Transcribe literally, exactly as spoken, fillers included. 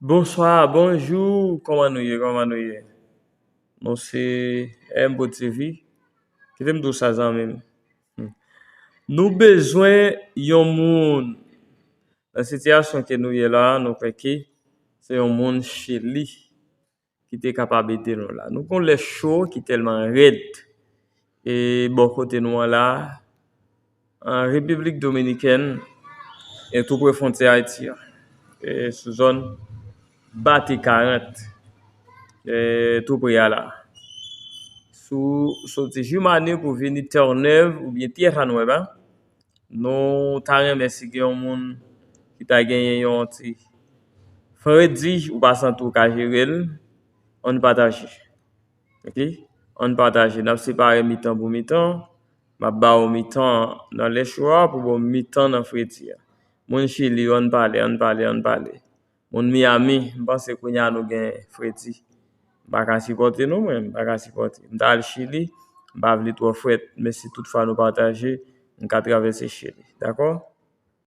Bonswa, bonjou, kòman nou ye, kòman nou ye? Nou se M P O T V. Kite m di w sa, zanmi m. Hmm. Nou bezwen yon moun. Nan sitiyasyon ke nou ye la, nou kwè ke se yon moun Chili ki te kapab ede nou la. Nou gon lè cho ki tèlman rèd. E bò kote nou an la, an Repiblik Dominikèn, e tou pre fwontyè Ayiti an, e sou zòn Bate karant, e tou pre a la. Sou soti Jimani pou vini Terre-Neuve oubyen Tierra Nueva, nou ta renmen si gen yon moun ki ta genyen yon ti fredi, ou pa santi w ka jere l, ann pataje. Ok? Ann pataje. N ap separe mitan pou mitan. M ap ba w mitan nan lè cho a pou ba w mitan nan fredi a. Moun Chili yo, ann pale, ann pale, ann pale. Moun Miami, m panse kounye a nou gen fredi. M pa ka sipòte nou, mwen, m pa ka sipòte. M ta al Chili, m pa vle twò frèt, men si tout fwa nou pataje, m ka travèse Chili. Dakò?